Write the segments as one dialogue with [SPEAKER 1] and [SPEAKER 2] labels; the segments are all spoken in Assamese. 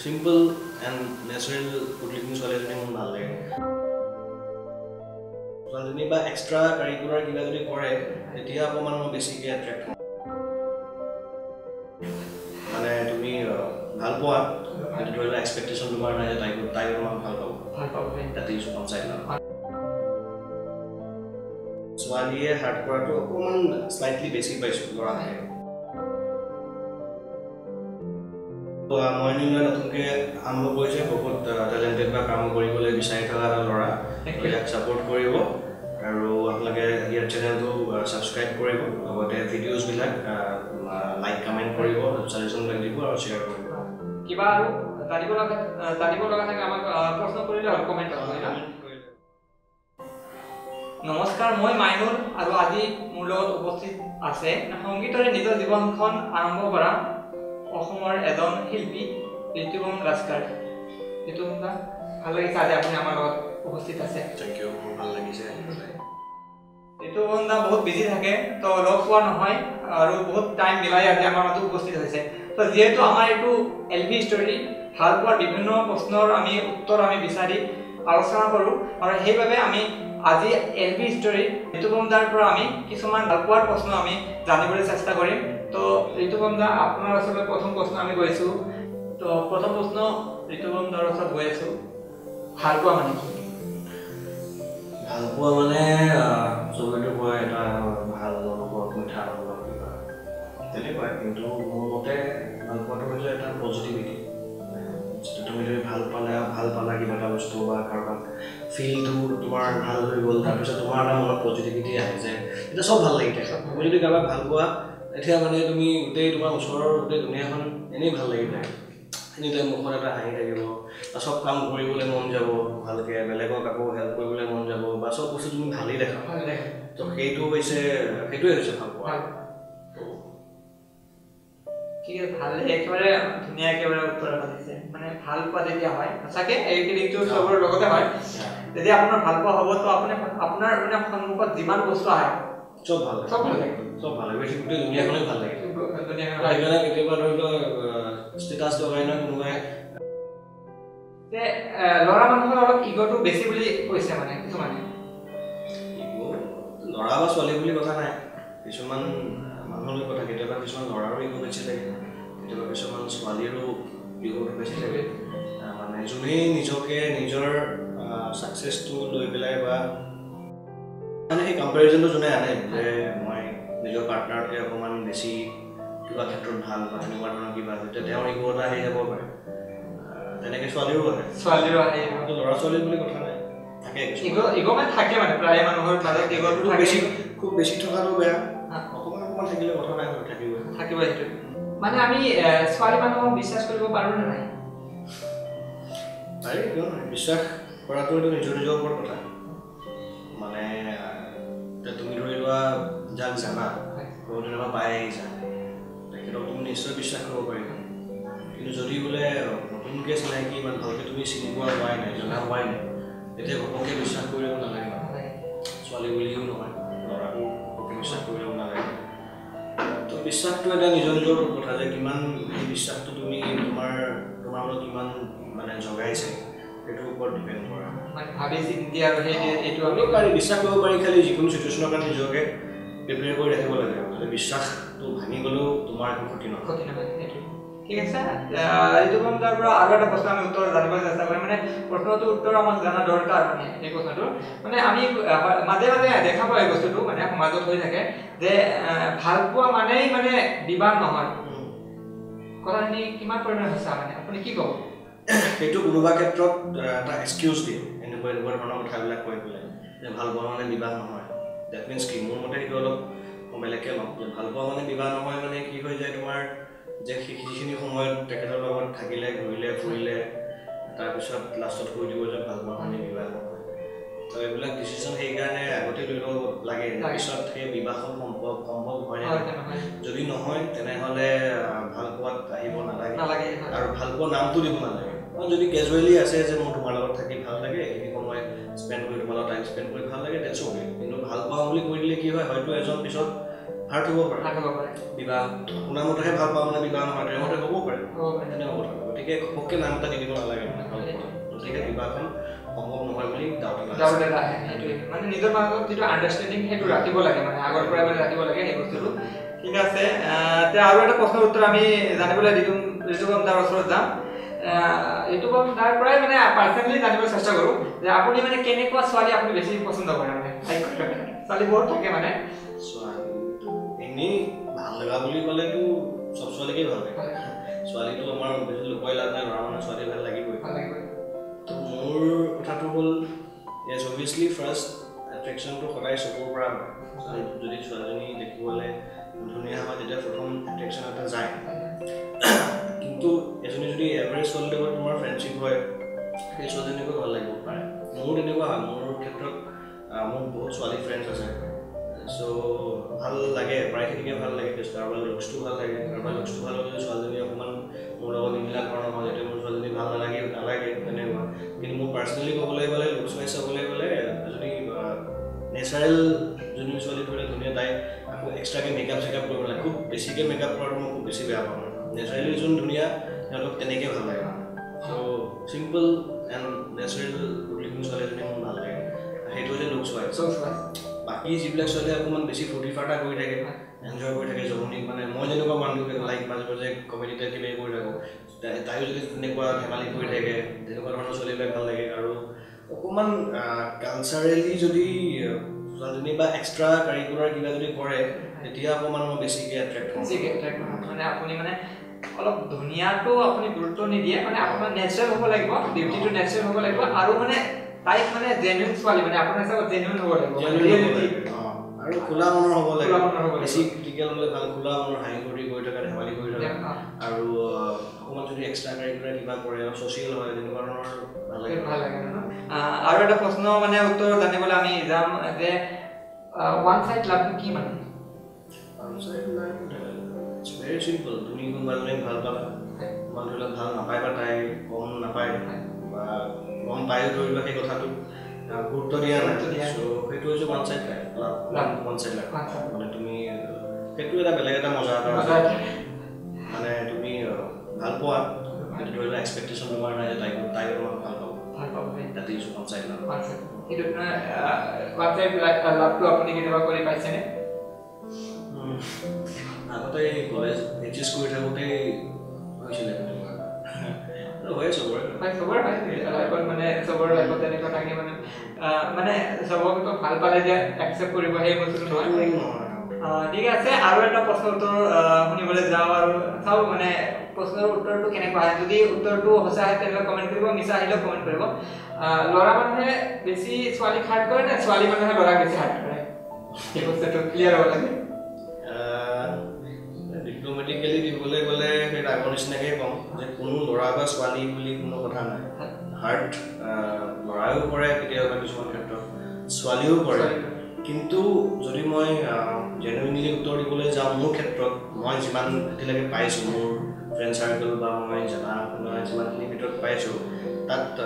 [SPEAKER 1] Simple and natural good looking ছোৱালী এজনী মোৰ ভাল লাগে। ছোৱালীজনী বা এক্সট্ৰা কাৰিকুলাৰ কিবা যদি কৰে তেতিয়া অকণমান মই বেছিকৈ এট্ৰেক্ট হওঁ। মানে তুমি ভাল পোৱা কিন্তু ধৰি লোৱা এক্সপেক্টেশ্যন তোমাৰ নাই যে তাই তোমাক ভাল পাব, that is one side love. ছোৱালীয়ে হাৰ্ট কৰাটো অকণমান শ্লাইটলি বেছি পাইছোঁ ল'ৰাতকৈ। মইনুল নতুনকৈ আৰম্ভ কৰিছে, বহুত টেলেণ্টেড বা কাম কৰিবলৈ বিচাৰি থকা এটা ল'ৰা, ইয়াক ছাপোৰ্ট কৰিব আৰু আপোনালোকে ইয়াৰ চেনেলটো ছাবস্ক্ৰাইব কৰিব, লগতে ভিডিঅ'জবিলাক লাইক কমেণ্ট কৰিব, ছাজেশ্যনবিলাক দিব আৰু শ্বেয়াৰ কৰিব।
[SPEAKER 2] কিবা আৰু জানিব লগা থাকে আমাক প্ৰশ্ন কৰিলে হ'ল কমেণ্টত, হয় না? নমস্কাৰ, মই মাইনুল আৰু আজি মোৰ লগত উপস্থিত আছে সংগীতৰে নিজৰ জীৱনখন আৰম্ভ কৰা অসমৰ এজন শিল্পী ঋতুপম লাস্কাৰ। ঋতুপম দা, ভাল লাগিছে আজি আপুনি আমাৰ লগত উপস্থিত আছে।
[SPEAKER 1] Thank U, মোৰ ভাল লাগিছে।
[SPEAKER 2] ঋতুপম দা বহুত বিজি থাকে, তো লগ পোৱা নহয় আৰু বহুত টাইম মিলাই আজি আমাৰ মাজত উপস্থিত হৈছে। তো যিহেতু আমাৰ এইটো এল ভি ষ্টৰী, ভাল পোৱাৰ বিভিন্ন প্ৰশ্নৰ আমি উত্তৰ আমি বিচাৰি আলোচনা কৰোঁ আৰু সেইবাবে আমি আজি এল ভি ষ্টৰী ঋতুপম দাৰ পৰা আমি কিছুমান ভাল পোৱাৰ প্ৰশ্ন আমি জানিবলৈ চেষ্টা কৰিম। তো ঋতুপম দা, আপোনাৰ ওচৰলৈ প্ৰথম প্ৰশ্ন আমি গৈছোঁ। তো প্ৰথম প্ৰশ্ন ঋতুপম দাৰ ওচৰত গৈ আছোঁ, ভাল পোৱা মানে কি?
[SPEAKER 1] ভাল পোৱা মানে চবেইটো কয় এটা ভাল অনুভৱ, মিঠা অনুভৱ কিবা তেনেকুৱাই, কিন্তু মোৰ মতে ভাল পোৱাটো হৈছে এটা পজিটিভিটি। তুমি যদি ভাল পালা কিবা এটা বস্তু বা কাৰোবাক ফিলটো তোমাৰ ভাল হৈ গ'ল, তাৰপিছত তোমাৰ এটা মনত পজিটিভিটি আহে যে এতিয়া চব ভাল লাগি থাকে। তুমি যদি কাৰোবাক ভাল পোৱা এতিয়া মানে তুমি গোটেই তোমাৰ ওচৰৰ গোটেই দুনীয়াখন এনেই ভাল লাগি থাকে, এনি টাইম মুখত এটা হাঁহি থাকিব, বা চব কাম কৰিবলৈ মন যাব ভালকৈ, বেলেগক আকৌ হেল্প কৰিবলৈ মন যাব, বা চব বস্তু তুমি ভালেই দেখা। তো সেইটোৱে হৈছে ভাল পোৱা।
[SPEAKER 2] ঠিক আছে, ভাল, একেবাৰে ধুনীয়া একেবাৰে উত্তৰ এটা দিছে। মানে ভাল পোৱা যেতিয়া হয় সঁচাকে এই ফিলিংটো চবৰে লগতে হয়, যেতিয়া আপোনাৰ ভাল পোৱা হ'ব তো আপুনি আপোনাৰ মানে সন্মুখত যিমান বস্তু আহে
[SPEAKER 1] চব ভাল লাগে, চব ভাল লাগে, বেছি গোটেই দুনীয়াখনেই ভাল লাগে। সেইকাৰণে কেতিয়াবা ধৰি লোৱা ষ্টেটাছ লগাই নহয় কোনোবাই
[SPEAKER 2] যে ল'ৰা মানুহৰ অলপ ইগ'টো বেছি বুলি কৈছে, মানে কিছুমানে
[SPEAKER 1] ইগ' ল'ৰা বা ছোৱালী বুলি কথা নাই, কিছুমান মানুহৰ কথা। কেতিয়াবা কিছুমান ল'ৰাৰো ইগ' বেছি থাকে, কেতিয়াবা কিছুমান ছোৱালীৰো ইগ'টো বেছি থাকে। মানে যোনেই নিজকে নিজৰ ছাকচেছটো লৈ পেলাই বা মানে সেই কম্পেৰিজনটো যোনে আনে যে মই নিজৰ পাৰ্টনাৰতকৈ অকণমান বেছি কিবা ক্ষেত্ৰত ভাল বা তেনেকুৱা ধৰণৰ কিবা, তেতিয়া তেওঁৰ ইগ' এটা আহি যাব পাৰে। তেনেকৈ ছোৱালীৰো আহে,
[SPEAKER 2] ছোৱালীৰো আহে,
[SPEAKER 1] কিন্তু ল'ৰা ছোৱালী বুলি কথা নাই, থাকে
[SPEAKER 2] ইগ' মানে থাকে, মানে প্ৰায় মানুহৰ মাজত ইগ'টো
[SPEAKER 1] বেছি, খুব বেছি থকাটো বেয়া, অকণমান অকণমান থাকিলে কথা নাই, থাকিবই
[SPEAKER 2] থাকিব। সেইটো মানে আমি ছোৱালী মানুহক বিশ্বাস কৰিব পাৰোঁ নে নাই?
[SPEAKER 1] পাৰি, কিয় নহয়। বিশ্বাস কৰাটো এইটো নিজৰ নিজৰ ওপৰত কথা। মানে তুমি ধৰি লোৱা যাক জানা, বহুত দিনৰ পৰা পাই আহিছা, তেখেতক তুমি নিশ্চয় বিশ্বাস কৰিব পাৰিবা। কিন্তু যদি বোলে নতুনকৈ চিনাকি, ইমান ভালকৈ তুমি চিনি পোৱা হোৱাই নাই, জনা হোৱাই নাই, তেতিয়া ঘপককৈ বিশ্বাস কৰি ল'ব নালাগে। ছোৱালী বুলিও নহয়, ল'ৰাকো ঘপককৈ বিশ্বাস কৰি ল'ব নালাগে। তো বিশ্বাসটো এটা নিজৰ নিজৰ কথা যে কিমান সেই বিশ্বাসটো তুমি তোমাৰ মনত কিমান মানে জগাইছে সেইটোৰ ওপৰত ডিপেণ্ড কৰে।
[SPEAKER 2] মানে ভাবি চিন্তি আৰু সেই এইটো
[SPEAKER 1] আমি পাৰি বিশ্বাস কৰিব পাৰি, খালি যিকোনো চিটুৱেশ্যনৰ কাৰণে নিজকে প্ৰিপেয়াৰ কৰি ৰাখিব লাগে, যাতে বিশ্বাসটো ভাঙি গ'লেও তোমাৰ একো ক্ষতি নহয়।
[SPEAKER 2] ক্ষতি নহয়, সেইটো ঠিক আছে। ঋতুপম দাৰ পৰা আৰু এটা প্ৰশ্ন আমি উত্তৰ জানিব চেষ্টা কৰিম। মানে প্ৰশ্নটোৰ উত্তৰ আমাক জনা দৰকাৰ। মানে এই প্ৰশ্নটো মানে আমি মাজে মাজে দেখা পাওঁ এই বস্তুটো, মানে সমাজত হৈ থাকে যে ভাল পোৱা মানেই মানে বিবাহ নহয়। কথাখিনি কিমান পৰিমাণে সঁচা, মানে আপুনি কি ক'ব?
[SPEAKER 1] সেইটো কোনোবা ক্ষেত্ৰত এটা এক্সকিউজ দিয়ে, এনেকুৱা এনেকুৱা ধৰণৰ কথাবিলাক কৈ পেলাই যে ভাল পোৱা মানে বিবাহ নহয়। That means কি, মোৰ মতে সেইটো অলপ বেলেগকৈ লওঁ যে ভাল পোৱা মানে বিবাহ নহয় মানে কি হৈ যায় তোমাৰ, যে যিখিনি সময়ত তেখেতৰ লগত থাকিলে, ঘূৰিলে ফুৰিলে, তাৰপিছত লাষ্টত কৈ দিব যে ভাল পোৱা মানে বিবাহ নহয়। তো এইবিলাক ডিচিশ্যন সেইকাৰণে আগতে লৈ ল'ব লাগে, পিছত সেই বিবাহখন সম্ভৱ হয় নে নহয়। যদি নহয় তেনেহ'লে ভাল পোৱাত আহিব নালাগে আৰু ভাল পোৱা নামটো দিব নালাগে। যদি কেজুৱেলি আছে যে মোৰ তোমাৰ লগত থাকি ভাল লাগে, এইখিনি সময় স্পেণ্ড কৰি তোমাৰ লগত টাইম স্পেণ্ড কৰি ভাল লাগে, that's okay. কিন্তু ভাল পাওঁ বুলি কৈ দিলে কি হয়, হয়তো এজন পিছত হাৰ্ট হ'ব পাৰে, বিবাহ আপোনাৰ মতেহে ভাল পাওঁ মানে বিবাহ নহয়, তেওঁৰ মতে হ'বও পাৰে, তেনেকুৱা কথা। গতিকে ঘপককৈ নাম এটা দি দিব নালাগে মানে ভাল পোৱা। গতিকে বিবাহখন সম্ভৱ নহয় বুলি ডাউট
[SPEAKER 2] এটা আহে। সেইটোৱে মানে নিজৰ মাজত যিটো আণ্ডাৰষ্টেণ্ডিং সেইটো ৰাখিব লাগে, মানে আগৰ পৰাই মানে ৰাখিব লাগে সেই বস্তুটো। ঠিক আছে, এতিয়া আৰু এটা প্ৰশ্নৰ উত্তৰ আমি জানিবলৈ ঋতুপম দাৰ ওচৰত যাম। ঋতুপম দাৰ পৰাই মানে পাৰ্চনেলি জানিব চেষ্টা কৰোঁ যে আপুনি মানে কেনেকুৱা ছোৱালী আপুনি বেছি পচন্দ কৰে? মানে ছোৱালী বহুত থাকে মানে
[SPEAKER 1] ছোৱালীটো এনেই ভাল লগা বুলি ক'লেতো চব ছোৱালীকেই ভাল লাগে। ছোৱালীটো আমাৰ লুকুৱাই লাভ নাই, ল'ৰা মানুহ ছোৱালী ভাল লাগিবই। তো মোৰ কথাটো হ'ল, য়েছ অভিয়াছলি ফাৰ্ষ্ট এট্ৰেকশ্যনটো সদায় চকুৰ পৰা হয়। যদি ছোৱালীজনী দেখিবলৈ ধুনীয়া হয় তেতিয়া প্ৰথম এট্ৰেকশ্যন এটা যায়। কিন্তু এজনী যদি এভাৰেজ ছোৱালীৰ লগত তোমাৰ ফ্ৰেণ্ডশ্বিপ হয়, সেই ছোৱালীজনীকো ভাল লাগিব পাৰে। মোৰো তেনেকুৱা হয়, মোৰ ক্ষেত্ৰত মোৰ বহুত ছোৱালী ফ্ৰেণ্ডছ আছে, চ' ভাল লাগে, প্ৰায়খিনিকে ভাল লাগে। কাৰোবাৰ লুকছটো ভাল লাগে, কাৰোবাৰ লুকছটো ভাল হ'লে ছোৱালীজনী অকণমান মোৰ লগত নিমিলা ধৰণৰ হয়, তেতিয়া মোৰ ছোৱালীজনী ভাল নালাগে নালাগে তেনেকুৱা। কিন্তু মোৰ পাৰ্চনেলি ক'বলৈ গ'লে লুকছ ৱাইজ চাবলৈ গ'লে এজনী নেচাৰেল যোনজনী ছোৱালী ধৰিলে ধুনীয়া, তাই আকৌ এক্সট্ৰাকৈ মেকআপ চেকআপ কৰিব লাগে, খুব বেছিকৈ মেকআপ কৰাটো মই খুব বেছি বেয়া পাওঁ। নেচাৰেলি যোন ধুনীয়া সিহঁতক তেনেকৈ ভাল লাগে। So simple and natural good looking ছোৱালী এজনী মোৰ ভাল লাগে, সেইটো হৈছে লুকছ ৱাইজ। বাকী যিবিলাক ছোৱালীয়ে অকণমান বেছি ফূৰ্তি ফাৰ্তা কৰি থাকে, এনজয় কৰি থাকে, জমনি, মানে মই যেনেকুৱা মানুহ লাইক মাজে মাজে কমেডি টাইপ কিবা কৰি থাকোঁ, তাইও যদি তেনেকুৱা ধেমালি কৰি থাকে, তেনেকুৱা ধৰণৰ ছোৱালীবিলাক ভাল লাগে। আৰু অকণমান কালচাৰেলি যদি ছোৱালীজনী বা এক্সট্ৰা কাৰিকুলাৰ কিবা যদি কৰে, তেতিয়া অকণমান মই বেছিকৈ এট্ৰেক্ট হওঁ।
[SPEAKER 2] বেছিকৈ এট্ৰেক্ট হওঁ মানে আপুনি মানে অলপ ধুনীয়াটো আপুনি গুৰুত্ব নিদিয়ে, মানে আপোনাৰ নেচাৰেল হ'ব লাগিব, বিউটিটো নেচাৰেল হ'ব লাগিব, আৰু মানে তাইক মানে জেনুইন ছোৱালী, মানে আপোনাৰ হিচাপত জেনুইন হ'ব লাগিব
[SPEAKER 1] আৰু খোলা মনৰ হ'ব লাগে। বেছি ক্ৰিটিকেল হ'লে ভাল, খোলা মনৰ, হাঁহি ফূৰ্তি কৰি থকা, ধেমালি কৰি থকা, আৰু অকণমান যদি এক্সট্ৰা কাৰিকুলাৰ কিবা কৰে, অলপ ছ'চিয়েল হয়, তেনেকুৱা ধৰণৰ ভাল লাগে।
[SPEAKER 2] ভাল লাগে ন। আৰু এটা প্ৰশ্ন মানে উত্তৰ জানিবলৈ আমি যাম যে ওৱান চাইড লাভটো কি মানে?
[SPEAKER 1] One side love it's very simple. তুমি কোনোবা এজনীক ভাল পালা, তোমাৰ ধৰি লওক ভাল নাপায় বা তাই গম নাপায় বা গম পায়ো ধৰি লোৱা সেই কথাটো গুৰুত্ব দিয়া নাই, চ' সেইটো হৈছে one side love, one side love. মানে তুমি সেইটো এটা বেলেগ এটা মজা এটা, মানে তুমি ভাল পোৱা, কিন্তু ধৰি লোৱা এক্সপেক্টেশ্যন তোমাৰ নাই যে তাই তোমাক ভাল পাব,
[SPEAKER 2] ভাল পাব,
[SPEAKER 1] that is one side love.
[SPEAKER 2] সেইটো ওৱান চাইড লাভটো আপুনি কেতিয়াবা কৰি পাইছেনে?
[SPEAKER 1] আগতে কলেজ এইচ এছ কৰি থাকোঁতেই হৈছিলে তেনেকুৱা, হয় চবৰে,
[SPEAKER 2] হয় চবৰে হয় লাইফত, মানে চবৰে লাইফত তেনেকুৱা থাকে, মানে মানে চবকতো ভাল পালে যে একচেপ্ট কৰিব সেই বস্তুটো নহয়। ঠিক আছে, আৰু এটা প্ৰশ্নৰ উত্তৰ শুনিবলৈ যাওঁ আৰু চাওঁ মানে প্ৰশ্নৰ উত্তৰটো কেনেকুৱা আহে। যদি উত্তৰটো সঁচা আহে তেনেহ'লে কমেণ্ট কৰিব, মিছা আহিলেও কমেণ্ট কৰিব। ল'ৰা মানুহে বেছি ছোৱালীক হাৰ্ট কৰে নে ছোৱালী মানুহে ল'ৰাক বেছি হাৰ্ট কৰে? সেই বস্তুটো ক্লিয়াৰ হ'ব লাগে।
[SPEAKER 1] ডিপ্ল'মেটিকেলি দিবলৈ গ'লে সেই আগৰ নিচিনাকৈ ক'ম যে কোনো ল'ৰা বা ছোৱালী বুলি কোনো কথা নাই। হাৰ্ট ল'ৰায়ো কৰে কেতিয়াবা কিছুমান ক্ষেত্ৰত, ছোৱালীও কৰে। কিন্তু যদি মই জেনুইনলি উত্তৰ দিবলৈ যাওঁ, মোৰ ক্ষেত্ৰত মই যিমান এতিয়ালৈকে পাইছোঁ, মোৰ ফ্ৰেণ্ড চাৰ্কেল বা মই জনা শুনা যিমানখিনিৰ ভিতৰত পাইছোঁ, তাত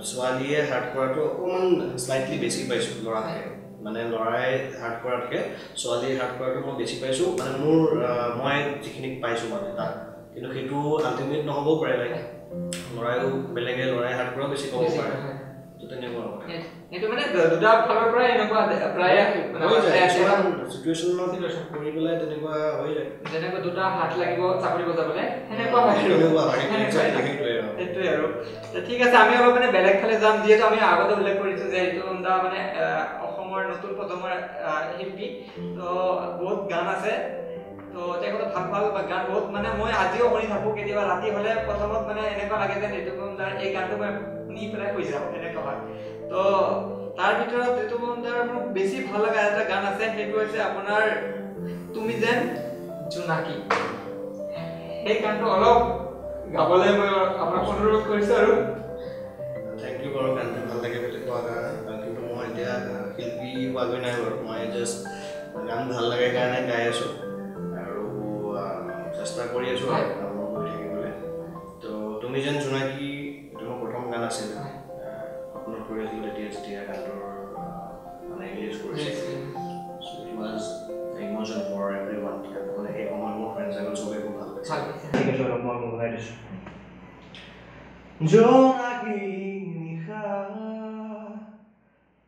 [SPEAKER 1] ছোৱালীয়ে হাৰ্ট কৰাটো অকণমান শ্লাইটলি বেছি পাইছোঁ ল'ৰাতকৈ। মানে ল'ৰাই হাৰ্ট কৰাতকৈ ছোৱালীয়ে হাৰ্ট কৰাটো মই বেছি পাইছোঁ, মানে মোৰ মই যিখিনি পাইছোঁ মানে তাত। কিন্তু সেইটো আল্টিমেট নহ'বও পাৰে, লাইক ল'ৰায়ো বেলেগে ল'ৰাই হাৰ্ট কৰাও বেছি পাব পাৰে, তেনেকুৱা কথা।
[SPEAKER 2] সেইটো মানে দুটা ফালৰ পৰাই এনেকুৱা প্ৰায়
[SPEAKER 1] হৈ যায়, কিছুমান চিটুৱেশ্যনত কৰি পেলাই তেনেকুৱা হৈ যায়।
[SPEAKER 2] যেনেকৈ দুটা হাত লাগিব চাকৰি বজাবলৈ, সেনেকুৱা হয়, সেইটোৱে আৰু। ঠিক আছে, আমি অলপ মানে বেলেগ ফালে যাম, যিহেতু আমি আগতে উল্লেখ কৰিছোঁ যে এইটো মানে অসমৰ নতুন প্ৰজন্মৰ শিল্পী, তো বহুত গান আছে, তো তেখেতৰ ভাল ভাল গান বহুত, মানে মই আজিও শুনি থাকোঁ। কেতিয়াবা ৰাতি হ'লে প্ৰথমত মানে এনেকুৱা লাগে যে ঋতুপম দাৰ এই গানটো মই শুনি পেলাই শুই যাওঁ, তেনেকুৱা হয়। তো তাৰ ভিতৰত ঋতুপম দাৰ মোৰ বেছি ভাল লগা এটা গান আছে, সেইটো হৈছে আপোনাৰ তুমি যেন জোনাকী। সেই গানটো অলপ গাবলৈ মই আপোনাক অনুৰোধ কৰিছোঁ আৰু।
[SPEAKER 1] Thank U বাৰু, গানটো ভাল লাগে বুলি কোৱাৰ কাৰণে। কিন্তু মই এতিয়া শিল্পী হোৱাগৈ নাই বাৰু, মই জাষ্ট গান ভাল লাগে কাৰণে গাই আছোঁ আৰু চেষ্টা কৰি আছোঁ আৰু আৰম্ভ কৰি থাকিবলৈ। তো তুমি যেন জোনাকী এইটো মোৰ প্ৰথম গান আছিলে, আপলোড কৰি আছিলোঁ তেতিয়া যেতিয়া গানটোৰ মানে ৰিলিজ কৰিছিল। So it was emotion for জোনাকী নিশা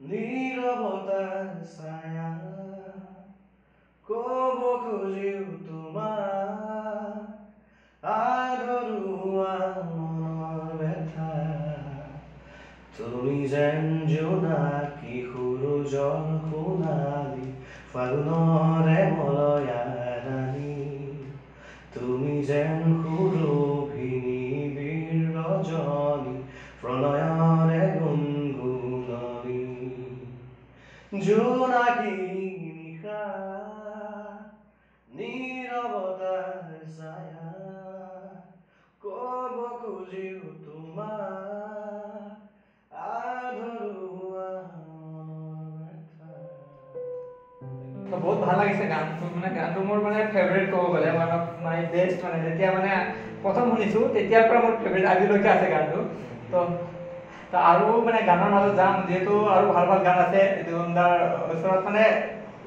[SPEAKER 1] নীৰৱতাৰ ছায়া, ক'ব খুজিও তোমাক আধৰুৱা মনৰ ব্যথা। তুমি যেন জোনাকী সূৰুযৰ সোণালী ফাগুনৰে মলয়া ৰাণী, তুমি যেন সুৰভি নিবিড় ৰজনী প্ৰণয়ৰে গুণগুণনি। জোনাকী নিশা নীৰৱতাৰ ছায়া, ক'ব খুজিও তোমাক আধৰুৱা মনৰ ব্যথা।
[SPEAKER 2] তো বহুত ভাল লাগিছে গানটো, মানে গানটো মোৰ মানে ফেভৰেট ক'ব গ'লে, ওৱান অফ my best. মানে যেতিয়া মানে প্ৰথম শুনিছোঁ তেতিয়াৰ পৰা মোৰ ফেভৰেট আজিলৈকে আছে গানটো। তো তো আৰু মানে গানৰ মাজত যাম, যিহেতু আৰু ভাল ভাল গান আছে ঋতুপম দাৰ ওচৰত। মানে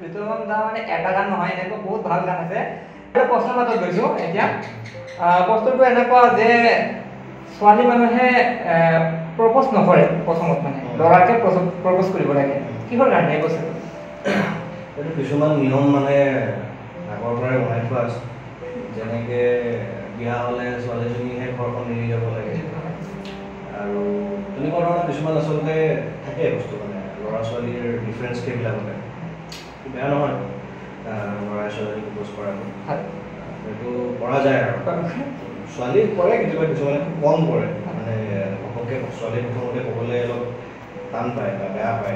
[SPEAKER 2] ঋতুপম দা মানে এটা গান নহয়, এনেকুৱা বহুত ভাল গান আছে। এটা প্ৰশ্নৰ মাজত গৈছোঁ এতিয়া। প্ৰশ্নটো এনেকুৱা যে ছোৱালী মানুহে প্ৰপ'জ নকৰে প্ৰথমত, মানে ল'ৰাকে প্ৰপ'জ কৰিব লাগে, কিহৰ কাৰণে এই বস্তুটো?
[SPEAKER 1] এইটো কিছুমান নিয়ম মানে আগৰ পৰাই বনাই থোৱা আছে। যেনেকৈ বিয়া হ'লে ছোৱালীজনীহে ঘৰখন এৰি যাব লাগে, আৰু তেনেকুৱা ধৰণৰ কিছুমান আচলতে থাকে বস্তু, মানে ল'ৰা ছোৱালীৰ ডিফাৰেঞ্চ সেইবিলাকতে। বেয়া নহয় ল'ৰাই ছোৱালীজনী প্ৰপ'জ কৰাটো, সেইটো কৰা যায়। আৰু ছোৱালী কৰে কেতিয়াবা, কিছুমানে খুব কম কৰে, মানে ঘপককৈ ছোৱালী প্ৰথমতে ক'বলৈ অলপ টান পায় বা বেয়া পায়,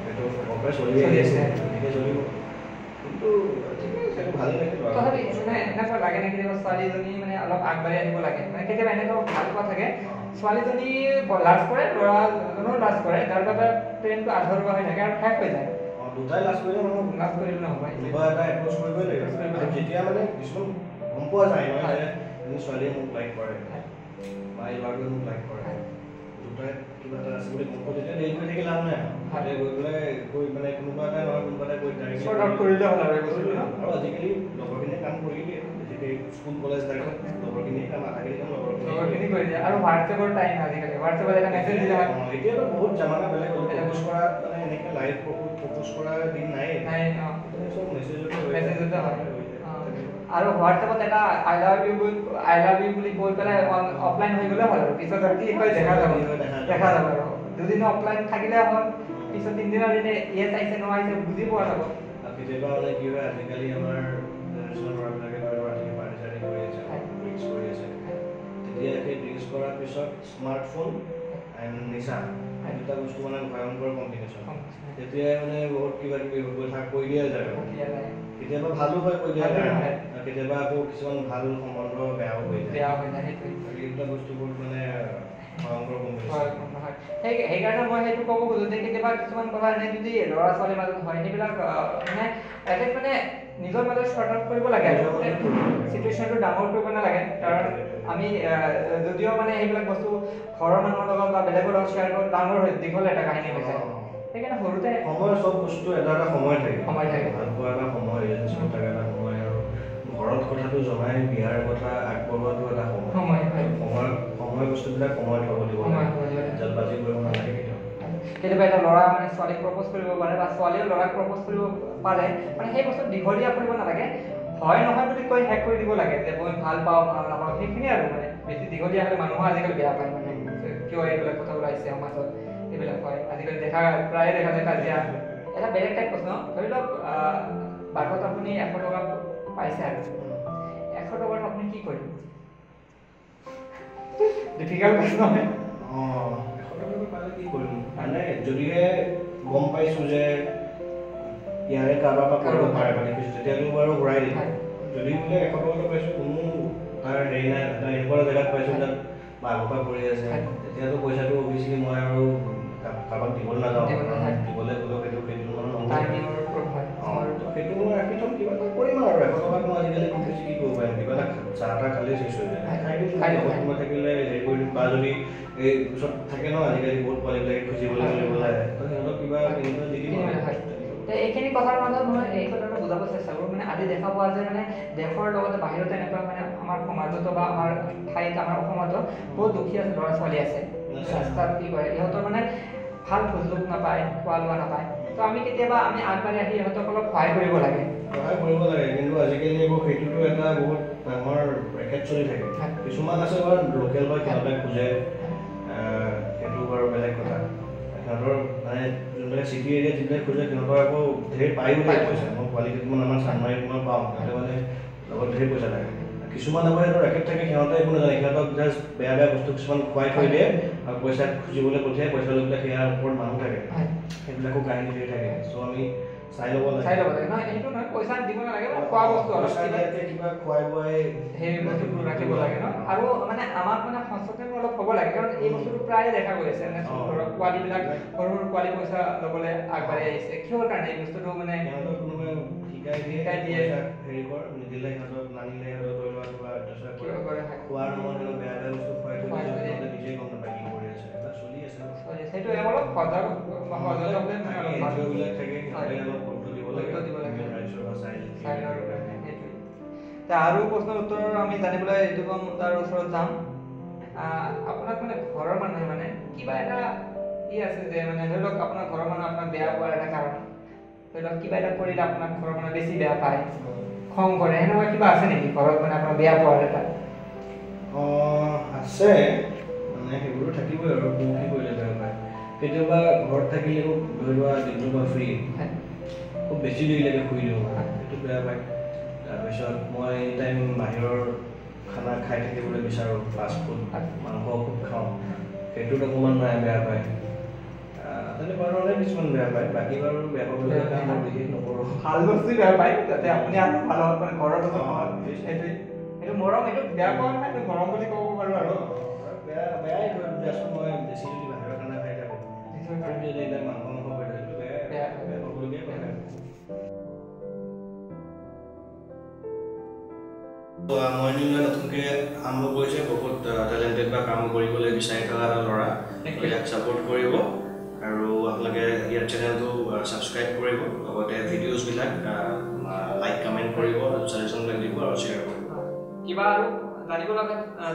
[SPEAKER 1] সেইটো আগৰ পৰাই চলি আহি আছে, তেনেকৈ চলিব। কিন্তু ঠিকে আছে, সেইটো ভালেই লাগে।
[SPEAKER 2] তথাপি মানে এনেকুৱা লাগে নে কেতিয়াবা ছোৱালীজনী মানে অলপ আগবাঢ়ি আহিব লাগে? মানে কেতিয়াবা এনেকুৱা ভাল পোৱা থাকে, ছোৱালীজনী লাজ কৰে, ল'ৰাজনেও লাজ কৰে, যাৰ বাবে প্ৰেমটো আধৰুৱা হৈ থাকে আৰু শেষ হৈ যায়।
[SPEAKER 1] দুটাই লাজ কৰিলে নহ'ব,
[SPEAKER 2] লাজ কৰিলে নহ'ব,
[SPEAKER 1] কোনোবা এটা এপ্ৰ'চ কৰিবই লাগিব। আৰু যেতিয়া মানে কিছুমান গম পোৱা যায় নহয় যে এজনী ছোৱালীয়ে মোক লাইক কৰে বা এই ল'ৰাটোৱে মোক লাইক কৰে, দুটাই কিবা এটা আছে বুলি গম পোৱা, তেতিয়া দেৰি কৰি থাকি লাভ নাই। তাতে গৈ পেলাই গৈ মানে কোনোবা এটা নহয় কোনোবা এটা গৈ ডাইৰেক্ট
[SPEAKER 2] চৰ্ট আউট কৰিলে হ'ল আৰু এই বস্তুটো ন।
[SPEAKER 1] আৰু আজিকালি লগৰখিনিয়ে কাম কৰি দিয়ে, বেছিকৈ স্কুল কলেজ লাইফত লগৰখিনিয়ে কাম, আধাখিনি কাম
[SPEAKER 2] লগৰখিনি কৰি দিয়ে। আৰু হোৱাটছএপৰ টাইম, আজিকালি হোৱাটছএপত এটা মেছেজ দিলে হয়।
[SPEAKER 1] এতিয়াতো বহুত জামানা বেলেগ হ'ল, প্ৰপ'জ কৰা মানে এনেকৈ লাইভ প্ৰপ'জ কৰা দিন নাই,
[SPEAKER 2] নাই,
[SPEAKER 1] চব মেছেজতে
[SPEAKER 2] মেছেজতে হয়। আৰু হোৱাটছএপত এটা I love you, I love you বুলি কৈ পেলাই অফলাইন হৈ গ'লে হ'ল, আৰু পিছত আৰু কি হয় দেখা যাব, দেখা যাব। আৰু দুদিন অফলাইন থাকিলে হ'ল, পিছত তিনিদিনৰ দিনে ইয়েছ আহিছে ন আহিছে বুজি পোৱা যাব।
[SPEAKER 1] কেতিয়াবা মানে কি হয়, আজিকালি আমাৰ জেনেৰেশ্যনৰ ল'ৰাবিলাকে ধৰি লওক ৰাতিকে পাৰ্টি চাৰ্টি কৰি আছে, ড্ৰিংকছ কৰি আছে, তেতিয়া সেই ড্ৰিংকছ কৰাৰ পিছত স্মাৰ্টফোন এণ্ড নিচা, এই দুটা বস্তু মানে ভয়ংকৰ কম্বিনেশ্যন। তেতিয়াই মানে বহুত কিবা কিবি কথা কৈ দিয়া যায় আৰু কেতিয়াবা ভালো হয় কৈ দিয়া যায়, কেতিয়াবা আকৌ কিছুমান ভাল সম্বন্ধ বেয়াও হৈ যায়,
[SPEAKER 2] বেয়া হৈ যায়। সেইটোৱে
[SPEAKER 1] এই দুটা বস্তু বহুত মানে ভয়ংকৰ কম্বিনেশ্যন।
[SPEAKER 2] হয়, সেইকাৰণে মই সেইটো ক'ব খোজোঁ যে কেতিয়াবা কিছুমান কথা এনে যদি ল'ৰা ছোৱালীৰ মাজত হয়, সেইবিলাক মানে এটেক মানে নিজৰ মাজত চৰ্ট আউট কৰিব লাগে, আৰু চিটুৱেশ্যনটো ডাঙৰ কৰিব নালাগে। কাৰণ আমি যদিও মানে সেইবিলাক বস্তু ঘৰৰ মানুহৰ লগত বা বেলেগৰ লগত শ্বেয়াৰ কৰোঁ, ডাঙৰ হৈ দীঘল এটা কাহিনী হৈ যায়। সেইকাৰণে সৰুতে
[SPEAKER 1] সময় চব বস্তু এটা এটা সময় থাকে,
[SPEAKER 2] সময় থাকে,
[SPEAKER 1] ভাল পোৱা এটা সময়, ৰিলেশ্যনশ্বিপ থকা এটা সময়, আৰু ঘৰত কথাটো জনাই বিয়াৰ কথা আগবঢ়োৱাটো এটা সময়,
[SPEAKER 2] সময়,
[SPEAKER 1] সময়, সময় বস্তুবিলাক সময়ত হ'ব দিব লাগে, জলবাজি কৰিব নালাগে কেতিয়াও।
[SPEAKER 2] কেতিয়াবা এটা ল'ৰা মানে ছোৱালীক প্ৰপ'জ কৰিব পাৰে বা ছোৱালীয়েও ল'ৰাক প্ৰপ'জ কৰিব পাৰে, মানে সেই বস্তু দীঘলীয়া কৰিব নালাগে, হয় নহয় বুলি কৈ শেষ কৰি দিব লাগে যে মই ভাল পাওঁ ভাল নাপাওঁ, সেইখিনিয়ে আৰু। মানে বেছি দীঘলীয়া হ'লে মানুহো আজিকালি বেয়া পায়, মানে কিয় এইবিলাক কথা ওলাইছে সমাজত, এইবিলাক হয় আজিকালি দেখা প্ৰায়ে দেখা যায় কাজিয়া। এটা বেলেগ টাইপ প্ৰশ্ন, ধৰি লওক বাটত আপুনি 100 টকা পাইছে, আৰু 100 টকাত আপুনি কি কৰিব? ডিফিকাল্ট প্ৰশ্ন হয়।
[SPEAKER 1] 100 টকা পালে কি কৰিম মানে, যদিহে গম পাইছোঁ যে ইয়াৰে কাৰোবাৰ পৰা কৰিব পাৰে বা দেখিছোঁ, তেতিয়াতো বাৰু ঘূৰাই দিম। যদি বোলে 100 টকাটো পাইছোঁ, কোনো তাৰ হেৰি নাই, এনেকুৱা জেগাত পাইছোঁ তাত বা আগৰ পৰা কৰি আছে, তেতিয়াতো পইচাটো অভিয়াছলি মই আৰু কাৰোবাক দিবলৈ নাযাওঁ, দিবলৈ গ'লেও সেইটো সেইটো মানে নহ'ব। সেইটো মই ৰাখি থ'ম, কিবা এটা কৰিম আৰু। 100 টকাত মই আজিকালি খুব বেছি কি কৰিব পাৰিম, কিবা এটা চাহ তাহ খালেই চেচ হৈ যায়, খাই দিম, লগত কোনোবা থাকিলে হেৰি কৰি দিম। বা যদি এই ওচৰত থাকে ন আজিকালি বহুত পোৱালিবিলাকে খুজিবলৈ মেলিবলৈ আহে, তো সিহঁতক কিবা কিনি পেলাই দি দিম আৰু।
[SPEAKER 2] এইখিনি কথাৰ মাজত মই এই কথাটো বুজাব চেষ্টা কৰোঁ, মানে আজি দেখা পোৱা যায় মানে দেশৰ লগতে বাহিৰতো এনেকুৱা মানে আমাৰ সমাজতো বা আমাৰ ঠাইত আমাৰ অসমতো বহুত দুখীয়া ল'ৰা ছোৱালী আছে, ৰাস্তাত কি কৰে ইহঁতৰ মানে ভাল সুযোগ নাপায়, খোৱা লোৱা নাপায়। তো আমি কেতিয়াবা আমি আগবাঢ়ি আহি ইহঁতক অলপ সহায় কৰিব লাগে,
[SPEAKER 1] সহায় কৰিব লাগে। কিন্তু আজিকালি এইবোৰ সেইটোতো এটা বহুত ডাঙৰ ৰেকেট চলি থাকে। কিছুমান আছে বাৰু লোকেল হয়, সিহঁতে খোজে, সেইটো বাৰু বেলেগ কথা। সিহঁতৰ মানে যোনবিলাক চিটি এৰিয়াত যিবিলাক খোজে সিহঁতৰ আকৌ ধেৰ পায়ো ধেৰ পইচা। মই পোৱালি কেইটামান আমাৰ চানমাৰীত মই পাওঁ, সিহঁতে মানে লগত ধেৰ পইচা থাকে। কিছুমান আকৌ সিহঁতৰ ৰেকেট থাকে, সিহঁতে একো নাজানে, সিহঁতক জাষ্ট বেয়া বেয়া বস্তু কিছুমান খুৱাই থৈ দিয়ে আৰু পইচা খুজিবলৈ পঠিয়াই, পইচা লৈ পেলাই সেয়াৰ ওপৰত মানুহ থাকে, সেইবিলাকো কাহিনী ধেৰ থাকে। চ' আমি চাই ল'ব লাগে,
[SPEAKER 2] চাই ল'ব লাগে। নহয় সেইটো নহয়, পইচা দিব নালাগে, মানে খোৱা বস্তু অলপ
[SPEAKER 1] কিবা খুৱাই বোৱাই
[SPEAKER 2] সেই বস্তুটো ৰাখিব লাগে ন। আৰু মানে আমাক মানে সচেতন অলপ হ'ব লাগে, কাৰণ এই বস্তুটো প্ৰায়ে দেখা গৈ আছে। মানে ধৰক পোৱালিবিলাক সৰু সৰু পোৱালি পইচা ল'বলৈ আগবাঢ়ি আহিছে, কিহৰ কাৰণে এই বস্তুটো মানে
[SPEAKER 1] সিহঁতক কোনোবাই শিকাই দিয়ে, হেৰি কৰ নিদিলে সিহঁতক নানিলে সিহঁতক ধৰি লোৱা কিবা অত্যাচাৰ কৰে, খোৱাৰ নামত সিহঁতক বেয়া বেয়া বস্তু খুৱাই থৈ দিয়ে, সিহঁতে নিজেই গম নাপায় কি কৰি আছে, এইবিলাক চলি আছে।
[SPEAKER 2] সেইটো অলপ সজাগ হ'লে মানে অলপ ভাল
[SPEAKER 1] থাকে, সিহঁতে অলপ গুৰুত্ব দিব লাগে, ৰাইজৰ বা
[SPEAKER 2] চাইল্ডৰ কাৰণে সেইটোৱে। আৰু প্ৰশ্নৰ উত্তৰ আমি জানিবলৈ ঋতুপম দাৰ ওচৰত যাম। আপোনাক মানে ঘৰৰ মানুহে মানে কিবা এটা ই আছে যে মানে ধৰি লওক আপোনাৰ ঘৰৰ মানুহ আপোনাক বেয়া পোৱাৰ এটা কাৰণ, ধৰি লওক কিবা এটা কৰিলে আপোনাক ঘৰৰ মানুহে বেছি বেয়া পায়, খং কৰে, সেনেকুৱা কিবা আছে নেকি ঘৰত মানে আপোনাক বেয়া পোৱাৰ এটা?
[SPEAKER 1] আছে, মানে সেইবোৰো থাকিবই আৰু কি কৰিলে বেয়া পায়। কেতিয়াবা ঘৰত থাকিলে খুব ধৰি লোৱা দিনটো মই ফ্ৰী, খুব বেছি দেৰিলৈকে শুই দিওঁ, সেইটো বেয়া পায়। তাৰপিছত মই এনি টাইম বাহিৰৰ খানা খাই থাকিবলৈ বিচাৰোঁ, ফাষ্ট ফুড, মাংস খুব খাওঁ, সেইটোত অকণমান মায়ে বেয়া পায়। তেনেকুৱা ধৰণে কিছুমান বেয়া পায়, বাকী বাৰু বেয়া পাবলগীয়া কাম মই বিশেষ নকৰোঁ।
[SPEAKER 2] ভাল বস্তু বেয়া পায় যাতে আপুনি আৰু ভাল হওক, মানে ঘৰৰ বস্তু সেইটোৱে, সেইটো মৰম, এইটো বেয়া পোৱা নহয়, এইটো মৰম বুলি ক'ব পাৰোঁ। আৰু
[SPEAKER 1] বেয়া বেয়াই দিয়াচোন, মই বেছি যদি বাহিৰৰ খানা খাই থাকোঁ, যদি মাংস মাংস কৰি থাকোঁ, সেইটো বেয়া বেয়া পাবলগীয়া কথা। মইনুলে নতুনকৈ আৰম্ভ কৰিছে, বহুত টেলেণ্টেড বা কাম কৰিবলৈ বিচাৰি থকা এটা ল'ৰা, ইয়াক ছাপোৰ্ট কৰিব আৰু আপোনালোকে ইয়াৰ চেনেলটো ছাবস্ক্ৰাইব কৰিব, লগতে ভিডিঅ'জবিলাক লাইক কমেণ্ট কৰিব, ছাজেশ্যনবিলাক দিব আৰু শ্বেয়াৰ কৰিব।
[SPEAKER 2] কিবা আৰু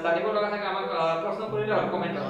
[SPEAKER 2] জানিব লগা থাকে আমাক প্ৰশ্ন কৰিলে হ'ল কমেণ্টত।